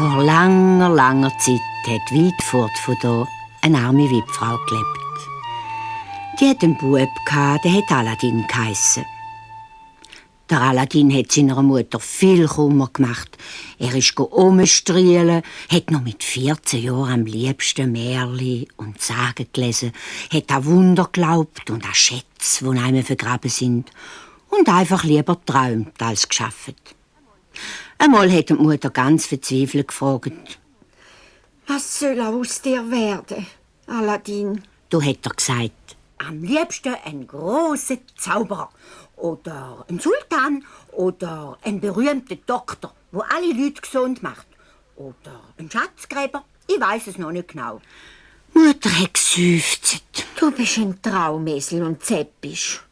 Vor langer, langer Zeit hat weit fort von da eine arme Witfrau gelebt. Die hat einen Bub gehabt, der hat Aladdin geheissen. Der Aladdin hat seiner Mutter viel Kummer gemacht. Er ist rumgestrielen, hat noch mit 14 Jahren am liebsten Märchen und Sagen gelesen, hat an Wunder geglaubt und an Schätze, die einem vergraben sind, und einfach lieber geträumt als geschafft. Einmal hat die Mutter ganz verzweifelt gefragt: Was soll aus dir werden, Aladdin? Da hat er gesagt: Am liebsten ein großer Zauberer oder ein Sultan oder ein berühmter Doktor, wo alle Leute gesund macht. Oder ein Schatzgräber, ich weiß es noch nicht genau. Die Mutter hat geseufzt. Du bist ein Traumesel und zeppisch.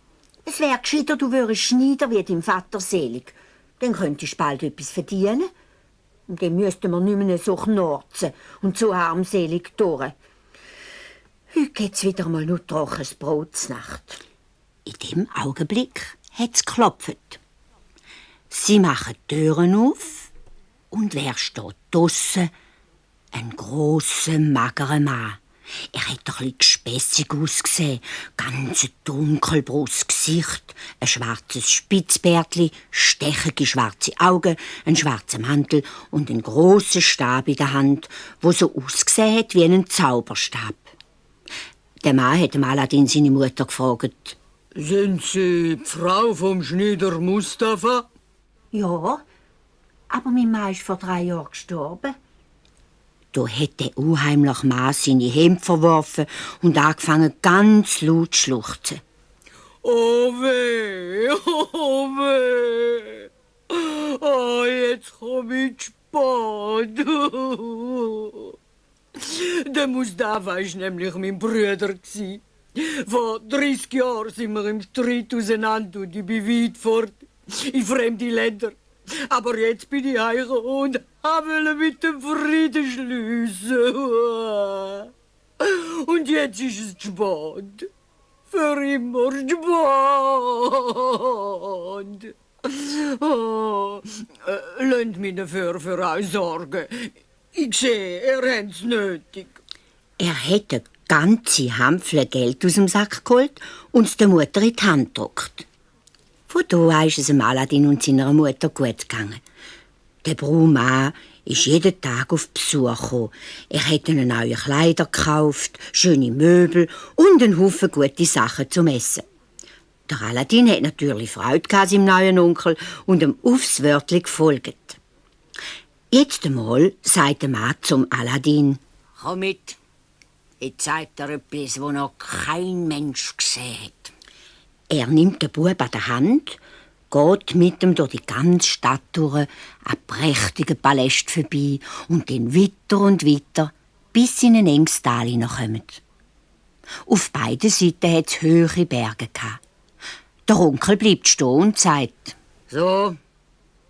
Es wäre gescheiter, du wärst Schneider wie dein Vater selig. Dann könntest du bald etwas verdienen. Und dann müssten wir nicht mehr so knorzen und so armselig durch. Heute gibt's wieder mal nur trockenes Brot zur Nacht. In dem Augenblick hat es geklopft. Sie machen die Türen auf und wer steht draussen? Ein grosser, magerer Mann. Er hat ein bisschen gespässig ausgesehen, ganz dunkelbraunes Gesicht, ein schwarzes Spitzbärtli, stechige schwarze Augen, einen schwarzen Mantel und einen grossen Stab in der Hand, wo so ausgesehen hat wie ein Zauberstab. Der Mann hat Aladdin seine Mutter gefragt: Sind Sie die Frau vom Schneider Mustafa? Ja, aber mein Mann ist vor 3 Jahren gestorben. Da hat der unheimliche Mann seine Hemd verworfen und angefangen ganz laut zu schluchzen. Oh weh, oh weh. Oh, jetzt komm ich spät. Der Mustafa war nämlich mein Bruder. Vor 30 Jahren sind wir im Streit auseinander und ich bin weit fort in fremde Länder. Aber jetzt bin ich heimgekommen und will mit dem Frieden schliessen. Und jetzt ist es spät. Für immer spät. Oh, lasst mich dafür für euch sorgen. Ich sehe, ihr habt es nötig. Er hat eine ganze Hampfle Geld aus dem Sack geholt und es der Mutter in die Hand gedrückt. Von da an ist es dem Aladdin und seiner Mutter gut gegangen. Der braune Mann ist jeden Tag auf Besuch gekommen. Er hat ihnen neue Kleider gekauft, schöne Möbel und einen Haufen gute Sachen zum Essen. Der Aladdin hat natürlich Freude gehabt, seinem neuen Onkel, und ihm aufs Wörtli gefolgt. Jetzt einmal sagt der Mann zum Aladdin: Komm mit, ich zeig dir etwas, was noch kein Mensch gesehen hat. Er nimmt den Bub an der Hand, geht mit ihm durch die ganze Stadt durch, an prächtigen Palästen vorbei und dann weiter und weiter, bis sie in ein enges Tal hineinkommen. Auf beiden Seiten hat es hohe Berge gehabt. Der Onkel bleibt stehen und sagt: So,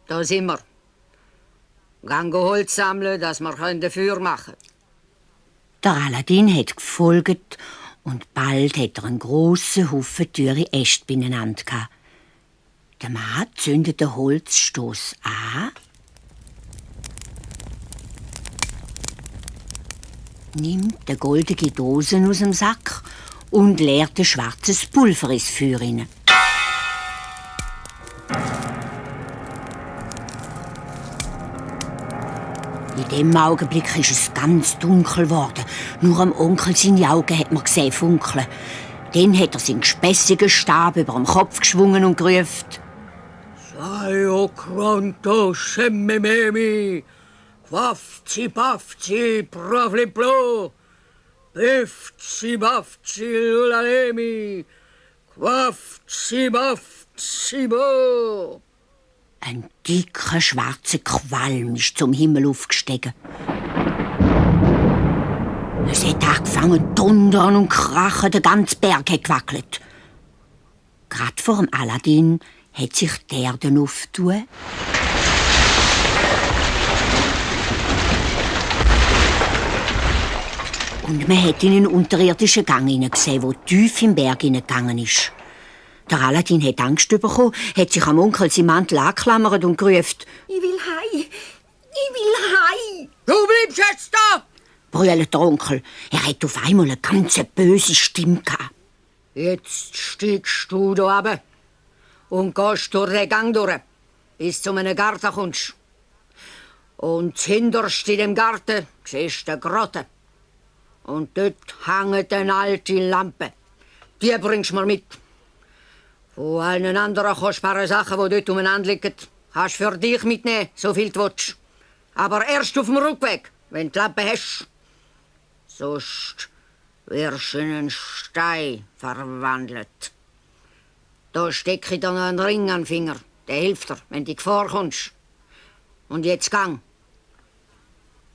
da sind wir. Gehen Holz sammeln, dass wir Feuer machen können. Der Aladdin hat gefolgt und bald hat er einen grossen Haufen teure Äste beieinander gehabt. Der Mann zündet den Holzstoss an, nimmt eine goldige Dose aus dem Sack und leert ein schwarzes Pulver ins Feuer hinein. In dem Augenblick ist es ganz dunkel geworden. Nur am Onkel seine Augen hat man gesehen funkeln. Dann hat er seinen gespässigen Stab über dem Kopf geschwungen und gerufen: Saio pronto, scemmememi, quafzi, pafzi, profliplo, bifzi, bafzi, lulalemi, quafzi, bafzi, bo. Ein dicker, schwarzer Qualm ist zum Himmel aufgestiegen. Es hat angefangen zu donnern und krachen, der ganze Berg hat gewackelt. Gerade vor dem Aladdin hat sich die Erde aufgetan. Und man hat in einen unterirdischen Gang hineingesehen, der tief im Berg hineingegangen ist. Der Aladdin hat Angst bekommen, hat sich am Onkel seinen Mantel angeklammert und gerufen: Ich will heim! Ich will heim! brüllt der Onkel. Er hat auf einmal eine ganz böse Stimme gehabt. Jetzt steigst du da runter und gehst durch den Gang durch, bis zu einem Garten kommst. Und hinterst in dem Garten siehst du eine Grotte. Und dort hängt eine alte Lampe. Die bringst du mir mit. Von allen anderen kostbaren Sachen, die dort umeinander liegen, kannst du für dich mitnehmen, so viel du willst. Aber erst auf dem Rückweg, wenn du die Lampe hast. Sonst wirst du in einen Stein verwandelt. Da stecke ich dir noch einen Ring an den Finger. Der hilft dir, wenn du in Gefahr kommst. Und jetzt gang.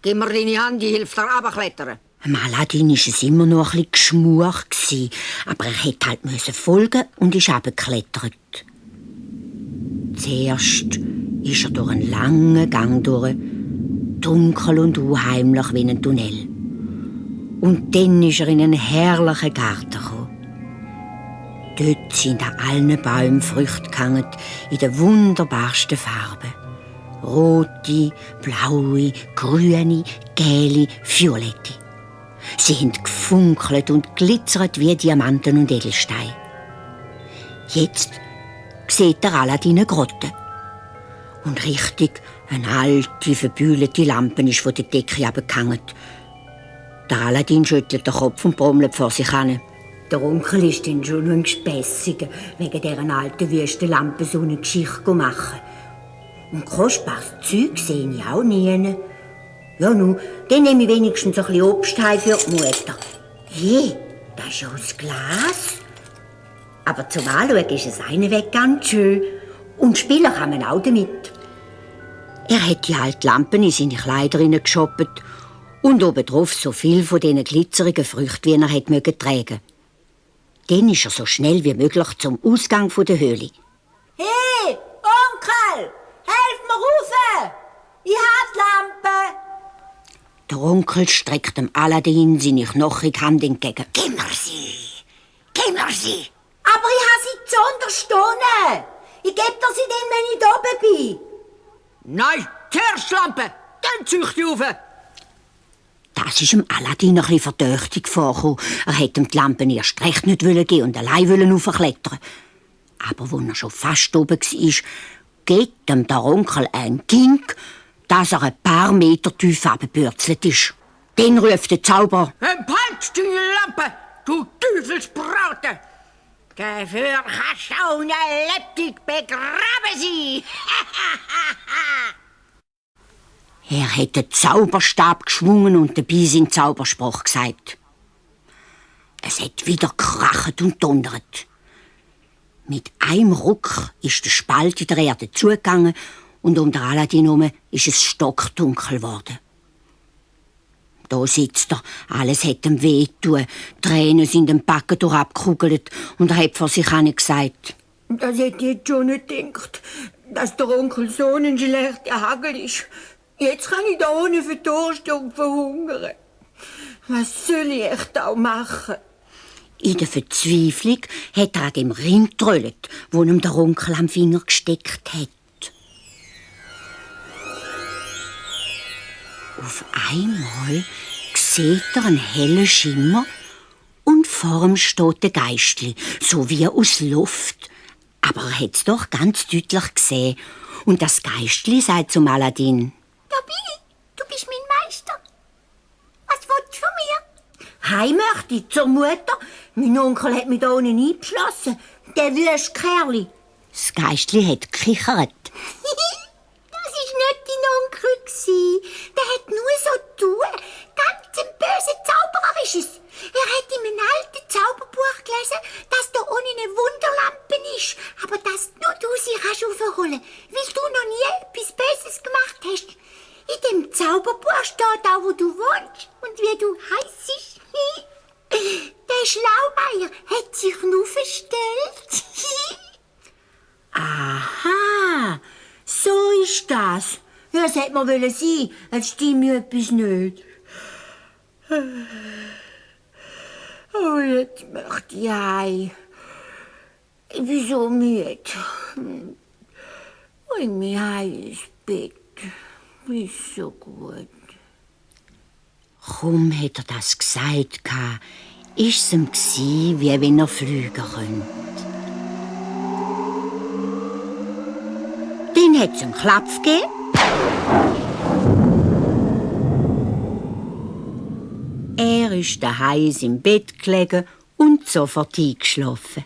Gib mir deine Hand, die hilft dir runterklettern. Am Aladdin war es immer noch ein bisschen geschmuch, aber er musste halt folgen und ist runtergeklettert. Zuerst ist er durch einen langen Gang durch, dunkel und unheimlich wie ein Tunnel. Und dann ist er in einen herrlichen Garten gekommen. Dort sind an allen Bäumen Früchte gehangen, in den wunderbarsten Farben. Rote, blaue, grüne, gelbe, violette. Sie haben gefunkelt und glitzert wie Diamanten und Edelsteine. Jetzt sieht der Aladdin eine Grotte. Und richtig, eine alte, verbühlte Lampe ist von der Decke herabgehangen. Der Aladdin schüttelt den Kopf und brummelt vor sich hin. Der Onkel ist dann schon ein Gespässiger, wegen dieser alten Wüstenlampe so eine Geschichte machen. Und kostbares Zeug sehe ich auch nie. Ja, nun, dann nehme ich wenigstens ein bisschen Obst heim für die Mutter. Je, das ist ja aus Glas. Aber zum Anschauen ist es einweg ganz schön. Und spielen kann man auch damit. Er hat die alte Lampe in seine Kleider hineingeschoppt und obendrauf so viel von diesen glitzerigen Früchten, wie er hat tragen. Dann ist er so schnell wie möglich zum Ausgang der Höhle. Hey, Onkel, helf mir rauf! Ich hab die Lampe! Der Onkel streckt dem Aladdin seine knochige Hand entgegen. Gib mir sie! Gib mir sie! Aber ich habe sie zuunterst unten. Ich gebe dir sie dann, wenn ich da oben bin. Nein, zuerst die Lampe, dann zücht die auf. Das ist dem Aladdin ein bisschen verdächtig vorgekommen. Er hätte ihm die Lampe erst recht nicht geben und allein raufklettern. Aber als er schon fast oben war, gibt ihm der Onkel einen Kink, dass er ein paar Meter tief runtergebürzelt ist. Dann ruft der Zauberer: Halt deine Lampe, du Teufelsbraten! Dafür kannst du auch lebendig begraben sein! Er hat den Zauberstab geschwungen und dabei seinen Zauberspruch gesagt. Es hat wieder gekracht und donnert. Mit einem Ruck ist der Spalt in der Erde zugegangen und um den Aladdin herum ist es stockdunkel geworden. Da sitzt er, alles hat ihm wehgetan, Tränen sind dem Backen durchabgekugelt und er hat vor sich hin gesagt: Das hätte ich jetzt schon nicht gedacht, dass der Onkel so ein schlechter Hagel ist. Jetzt kann ich da ohne verdursten und verhungern. Was soll ich echt auch machen? In der Verzweiflung hat er an dem Ring getrollt, wo ihm der Onkel am Finger gesteckt hat. Auf einmal sieht er einen hellen Schimmer und vor ihm steht ein Geistli, so wie aus Luft. Aber er hat es doch ganz deutlich gesehen. Und das Geistli sagt zum Aladdin: Da bin ich. Du bist mein Meister. Was willst du von mir? Heim möchte ich, zur Mutter. Mein Onkel hat mich da unten eingeschlossen. Der wüste Kerli. Das Geistli hat gekichert. Das war nicht dein Onkel. Der hat nur so tun. Ganz ein böser Zauberer ist es. Er hat in einem alten Zauberbuch gelesen, dass da unten eine Wunderlampe ist. Aber dass nur du sie raufholen kannst, weil du noch nie etwas Böses gemacht hast. In dem Zauberbuch steht auch, wo du wohnst und wie du heissest. Der Schlaumeier hat sich aufgestellt. Aha, so ist das. Ja, das hätte man sein wollen. Es stimmt mir etwas nicht. Oh, jetzt möchte ich heim. Ich bin so müde. Und mich heim ins Bett. Ist so gut. Kaum hat er das gesagt, ist es ihm gsi, wie wenn er fliegen könnte. Dann hat es einen Klaps gegeben. Er ist daheim im Bett gelegen und sofort eingeschlafen.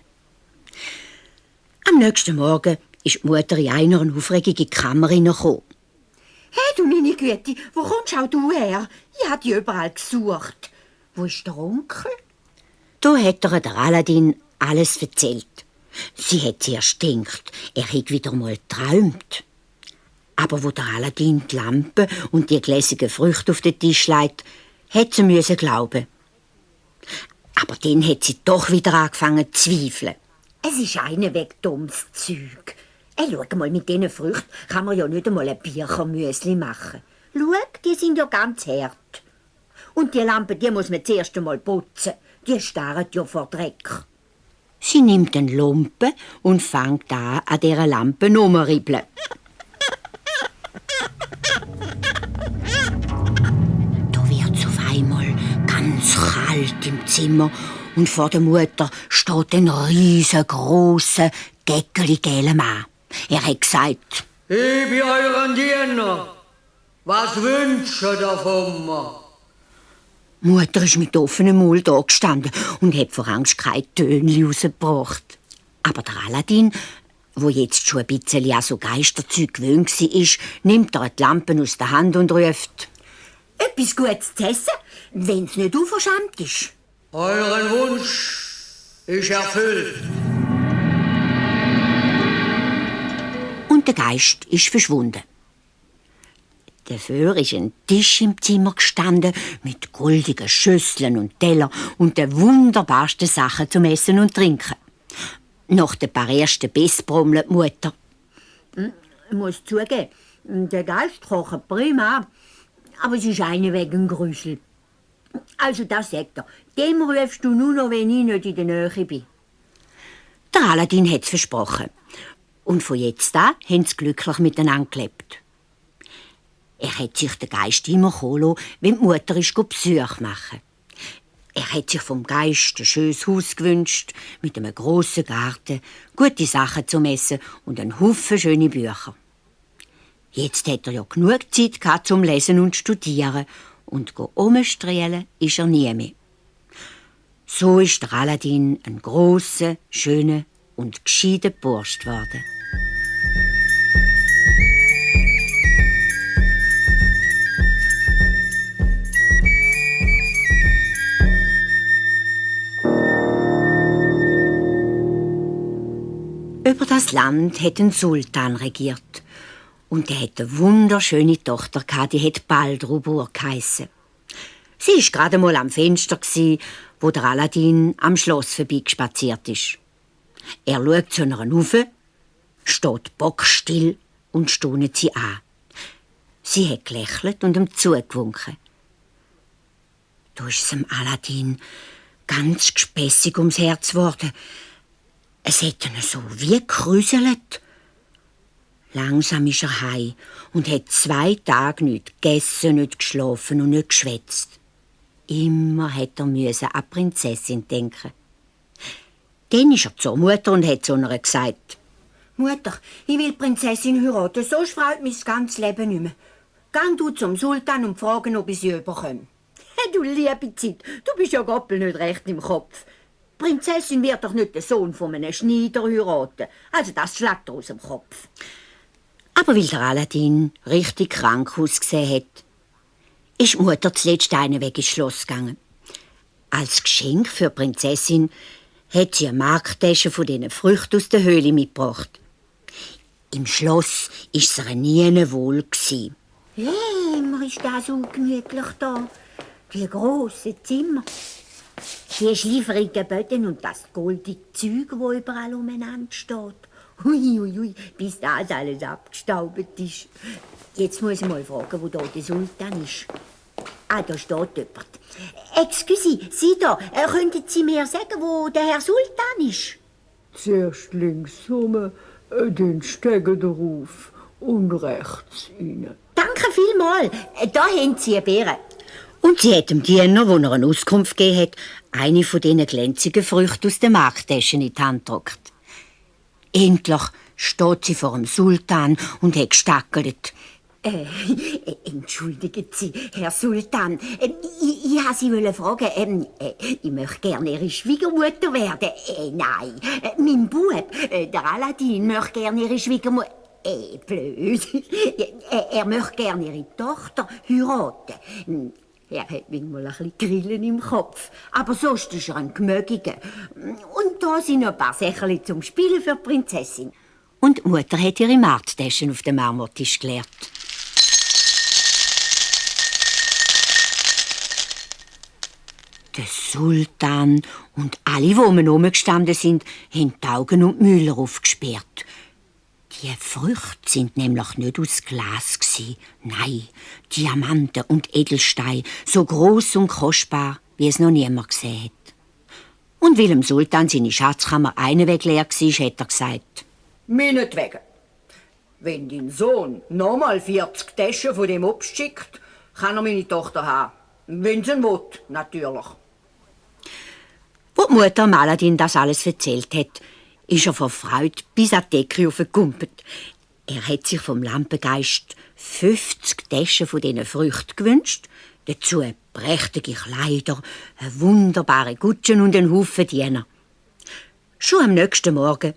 Am nächsten Morgen ist die Mutter in einer Aufregung in die Kammer hineingekommen. Hey, du meine Güte, wo kommst auch du her? Ich habe dich überall gesucht. Wo ist der Onkel? Da hat er der Aladdin alles erzählt. Sie hat zuerst gedacht, er hätte wieder mal geträumt. Aber wo der Aladdin die Lampe und die gläsigen Früchte auf den Tisch legt, hat sie müssen glauben. Aber dann hat sie doch wieder angefangen zu zweifeln. Es ist eine weg dummes Zeug. Schau mal, mit diesen Früchten kann man ja nicht einmal ein Birchermüsli machen. Schau, die sind ja ganz hart. Und die Lampe, die muss man zuerst einmal putzen. Die starren ja vor Dreck. Sie nimmt den Lumpen und fängt an dieser Lampe rumzuribbeln. Da wird es auf einmal ganz kalt im Zimmer und vor der Mutter steht ein riesengroßer, geckeli-gelber Mann. Er hat gesagt: Ich bin euren Diener. Was wünscht ihr davon mir? Die Mutter ist mit offenem Maul da gestanden und hat vor Angst keine Töne rausgebracht. Aber der Aladdin, wo jetzt schon ein bisschen an so Geisterzeug gewöhnt war, nimmt er die Lampen aus der Hand und ruft: Etwas Gutes zu essen, wenn es nicht unverschämt ist. Euren Wunsch ist erfüllt. Und der Geist ist verschwunden. Dafür ist ein Tisch im Zimmer gestanden mit goldigen Schüsseln und Tellern und den wunderbarsten Sachen zum Essen und Trinken. Nach den paar ersten Bissen brummelt die Mutter: Ich muss zugeben, der Geist kocht prima, aber es ist eine wegen Grüsel. Also das sagt er, dem rufst du nur noch, wenn ich nicht in der Nähe bin. Der Aladdin hat es versprochen. Und von jetzt an haben sie glücklich miteinander gelebt. Er hat sich den Geist immer kommen lassen, wenn die Mutter Besuch machen. Er hat sich vom Geist ein schönes Haus gewünscht, mit einem grossen Garten, gute Sachen zum Essen und einen Haufen schöne Bücher. Jetzt hat er ja genug Zeit gehabt zum Lesen und Studieren, und umstrahlen ist er nie mehr. So ist der Aladdin ein grosser, schöner und gescheiter Bursch geworden. Über das Land hat ein Sultan regiert. Und er hatte eine wunderschöne Tochter, die hat Baldraubur geheissen. Sie war gerade mal am Fenster, wo der Aladdin am Schloss vorbeigespazierrt ist. Er schaut zu einer rauf, steht bockstill und staunet sie an. Sie hat gelächelt und ihm zugewunken. Da ist es dem Aladdin ganz gespässig ums Herz geworden. Es hat ihn so wie gekräuselt. Langsam ist er heim und hat 2 Tage nicht gegessen, nicht geschlafen und nicht geschwätzt. Immer hat er an die Prinzessin denken. Dann ist er zur Mutter und hat zu ihr gesagt: Mutter, ich will die Prinzessin heiraten, sonst freut mich das ganze Leben nicht mehr. Geh du zum Sultan und frage, ob ich sie überkomme. Hey, du liebe Zeit, du bist ja Goppel nicht recht im Kopf. Die Prinzessin wird doch nicht den Sohn von einem Schneider heiraten. Also das schlägt er aus dem Kopf. Aber weil der Aladdin richtig krank ausgesehen hat, ist die Mutter zuletzt einen Weg ins Schloss gegangen. Als Geschenk für die Prinzessin hat sie eine Marktasche von diesen Früchten aus der Höhle mitgebracht. Im Schloss war es ihr nie wohl. Immer ist das so gemütlich da. Die grossen Zimmer, die schlieferigen Betten und das goldige Zeug, das überall umeinander steht. Hui, bis das alles abgestaubt ist. Jetzt muss ich mal fragen, wo da der Sultan ist. Ah, da steht jemand. Excuse, Sie da, könnten Sie mir sagen, wo der Herr Sultan ist? Zuerst links rum, den Stegen drauf und rechts rein. Danke vielmals. Da haben Sie eine Beere. Und sie hat dem Diener, wo er eine Auskunft gegeben hat, eine von diesen glänzigen Früchten aus der Marktasche in die Hand gedrückt. Endlich steht sie vor dem Sultan und hat gestackelt. Entschuldigen Sie, Herr Sultan. Ich wollte Sie fragen, ich möchte gerne Ihre Schwiegermutter werden. Nein, mein Bub, der Aladdin, möchte gerne Ihre Schwiegermutter. Blöd. Er möchte gerne Ihre Tochter heiraten. Er hat manchmal ein bisschen Grillen im Kopf. Aber sonst ist er ein Gemögiger. Und da sind noch ein paar Sächerchen zum Spielen für die Prinzessin. Und die Mutter hat ihre Marktaschen auf dem Marmortisch geleert. Der Sultan und alle, die herumgestanden sind, haben die Augen und die Müller aufgesperrt. Die Früchte sind nämlich nicht aus Glas gsi, nein, Diamanten und Edelsteine, so groß und kostbar, wie es noch niemand gesehen hat. Und weil dem Sultan seine Schatzkammer einen Weg leer war, hat er gesagt: Meinetwegen. Wenn dein Sohn nochmal 40 Taschen von dem Obst schickt, kann er meine Tochter haben. Wenn sie ihn will, natürlich. Wo die Mutter Aladdin das alles erzählt hat, ist er vor Freude bis an die Decke aufgekumpelt. Er hat sich vom Lampengeist 50 Taschen von diesen Früchten gewünscht, dazu prächtige Kleider, eine wunderbare Kutsche und einen Haufen Diener. Schon am nächsten Morgen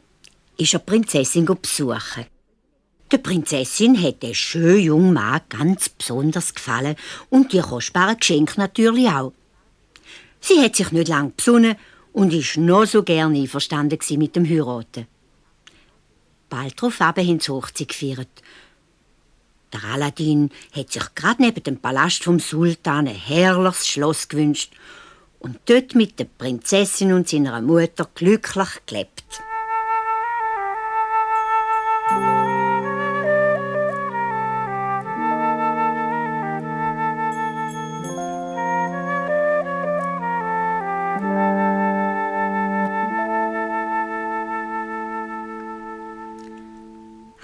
ist er die Prinzessin besuchen. Der Prinzessin hat der schöne junge Mann ganz besonders gefallen und die kostbaren Geschenke natürlich auch. Sie hat sich nicht lange besonnen und ist noch so gerne einverstanden mit dem Heiraten. Bald darauf haben sie Hochzeit gefeiert. Der Aladdin hat sich gerade neben dem Palast vom Sultan ein herrliches Schloss gewünscht und dort mit der Prinzessin und seiner Mutter glücklich gelebt.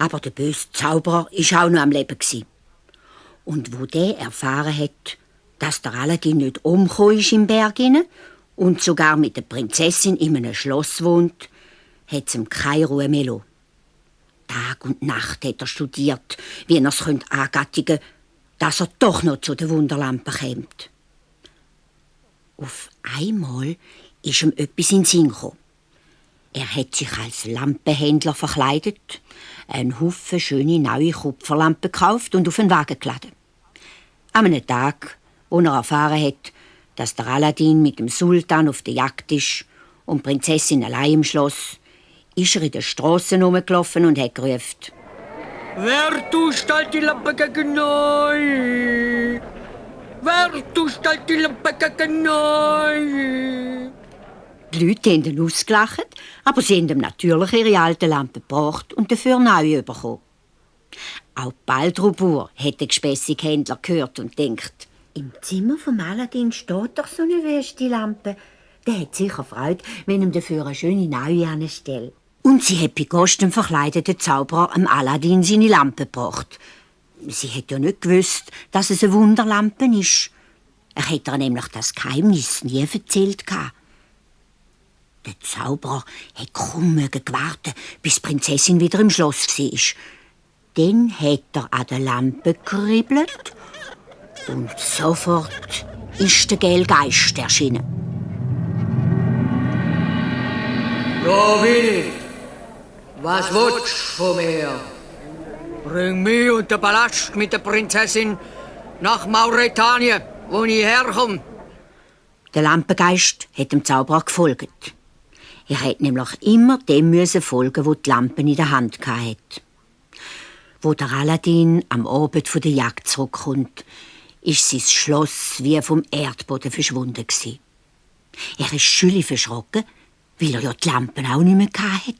Aber der böse Zauberer war auch noch am Leben. Und wo der erfahren hat, dass der Aladdin nicht umgekommen ist im Berg hinein und sogar mit der Prinzessin in einem Schloss wohnt, hat es ihm keine Ruhe mehr gelassen. Tag und Nacht hat er studiert, wie er es angattigen könnte, dass er doch noch zu der Wunderlampe kommt. Auf einmal ist ihm etwas in den Sinn gekommen. Er hat sich als Lampenhändler verkleidet, einen Haufen schöne neue Kupferlampen gekauft und auf den Wagen geladen. An einem Tag, wo er erfahren hat, dass der Aladdin mit dem Sultan auf der Jagd ist und die Prinzessin allein im Schloss, ist er in den Strassen herumgelaufen und hat gerufen: Wer stellt die Lampe gegen neu? Wer stellt die Lampe gegen neu? Die Leute haben ihn ausgelacht, aber sie haben ihm natürlich ihre alten Lampen gebracht und dafür neue bekommen. Auch Baltrubur hat den gespässigen Händler gehört und denkt: Im Zimmer von Aladdin steht doch so eine wüste Lampe. Der hat sicher Freude, wenn ihm dafür eine schöne neue anstellt. Und sie hat bei Gast dem verkleideten Zauberer Aladdin seine Lampe gebracht. Sie hat ja nicht gewusst, dass es eine Wunderlampe ist. Er hat ihr nämlich das Geheimnis nie erzählt. Der Zauberer hat kaum gewartet, bis die Prinzessin wieder im Schloss war. Dann hat er an der Lampe geribbelt und sofort ist der gelbe Geist erschienen. Da bin ich. Was willst du von mir? Bring mich und den Palast mit der Prinzessin nach Mauretanien, wo ich herkomme. Der Lampengeist hat dem Zauberer gefolgt. Er hat nämlich immer dem folgen, wo die Lampen in der Hand hatte. Wo der Aladdin am Abend von der Jagd zurückkommt, ist sein Schloss wie vom Erdboden verschwunden gsi. Er ist schülli verschrocken, weil er ja die Lampen auch nicht mehr hatte.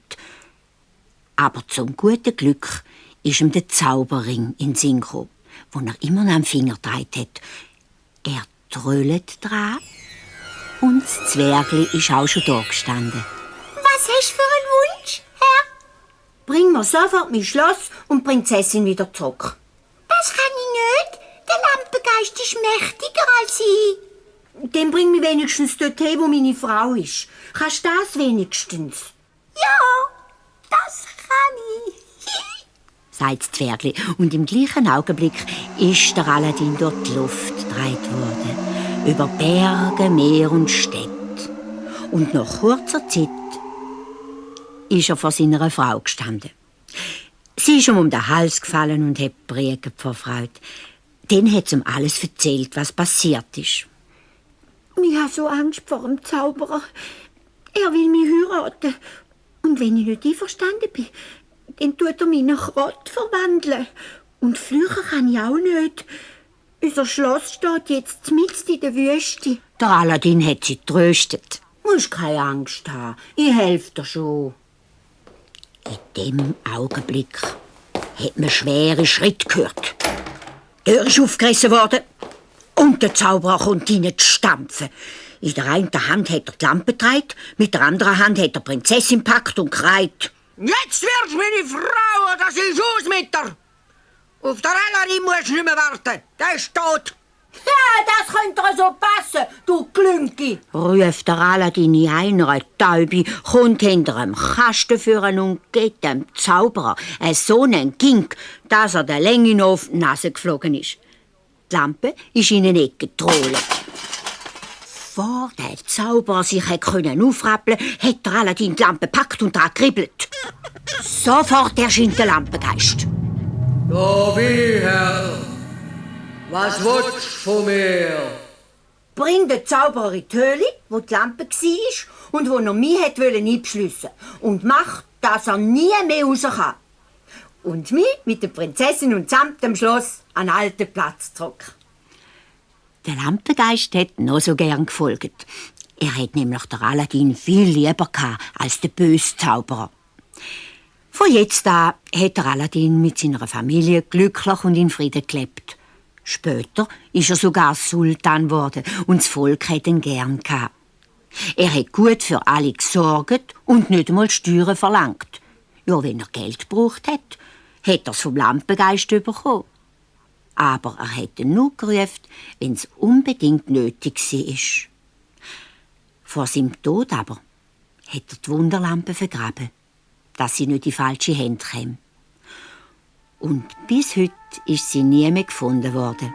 Aber zum guten Glück ist ihm der Zauberring in den Sinn gekommen, den er immer noch am Finger getragen hat. Er tröllet dran und das Zwergli ist auch schon da gestanden. Was hast du für einen Wunsch, Herr? Bring mir sofort mein Schloss und die Prinzessin wieder zurück. Das kann ich nicht. Der Lampengeist Geist ist mächtiger als ich. Dann bring mich wenigstens dorthin, wo meine Frau ist. Kannst du das wenigstens? Ja, das kann ich. sagt das Pferdli. Und im gleichen Augenblick ist der Aladdin durch die Luft gedreht worden. Über Berge, Meer und Städte. Und nach kurzer Zeit ist er vor seiner Frau gestanden. Sie ist ihm um den Hals gefallen und hat brieket vor Freude. Dann hat sie ihm alles erzählt, was passiert ist. Ich habe so Angst vor dem Zauberer. Er will mich heiraten. Und wenn ich nicht einverstanden bin, dann tut er mich in einen Krott verwandeln. Und fliegen kann ich auch nicht. Unser Schloss steht jetzt mitten in der Wüste. Der Aladdin hat sie getröstet. Du musst keine Angst haben. Ich helfe dir schon. In dem Augenblick hat man schwere Schritte gehört. Die Tür ist aufgerissen worden und der Zauberer kommt rein zu stampfen. In der einen Hand hat er die Lampe gedreht, mit der anderen Hand hat er die Prinzessin gepackt und gekreit. Jetzt wird's meine Frau, das ist aus mit dir. Auf der Aladdin musst du nicht mehr warten, der ist tot. Ja, das könnte so passen, du Glünki. Ruft der Aladdin in einer Taube, kommt hinter einem Kasten führen und gibt dem Zauberer so einen Gink, dass er der Länge auf die Nase geflogen ist. Die Lampe ist in eine Ecke getrollt. Bevor der Zauberer sich aufrappeln konnte, hat der Aladdin die Lampe gepackt und daran geribbelt. Sofort erschien der Lampengeist. Da bin ich, Herr. Was willst du von mir? Bring den Zauberer in die Höhle, wo die Lampe war und wo er mich einschliessen wollte. Und mach, dass er nie mehr raus kann. Und mich mit der Prinzessin und samt dem Schloss an den alten Platz zurück. Der Lampengeist hat noch so gern gefolgt. Er hat nämlich der Aladdin viel lieber gehabt als der böse Zauberer. Von jetzt an hat der Aladdin mit seiner Familie glücklich und in Frieden gelebt. Später ist er sogar Sultan geworden und das Volk hat ihn gern gehabt. Er hat gut für alle gesorgt und nicht einmal Steuern verlangt. Ja, wenn er Geld gebraucht hat er es vom Lampengeist bekommen. Aber er hat ihn nur gerufen, wenn es unbedingt nötig war. Vor seinem Tod aber hat er die Wunderlampe vergraben, dass sie nicht in falsche Hände käme. Und bis heute ist sie nie mehr gefunden worden.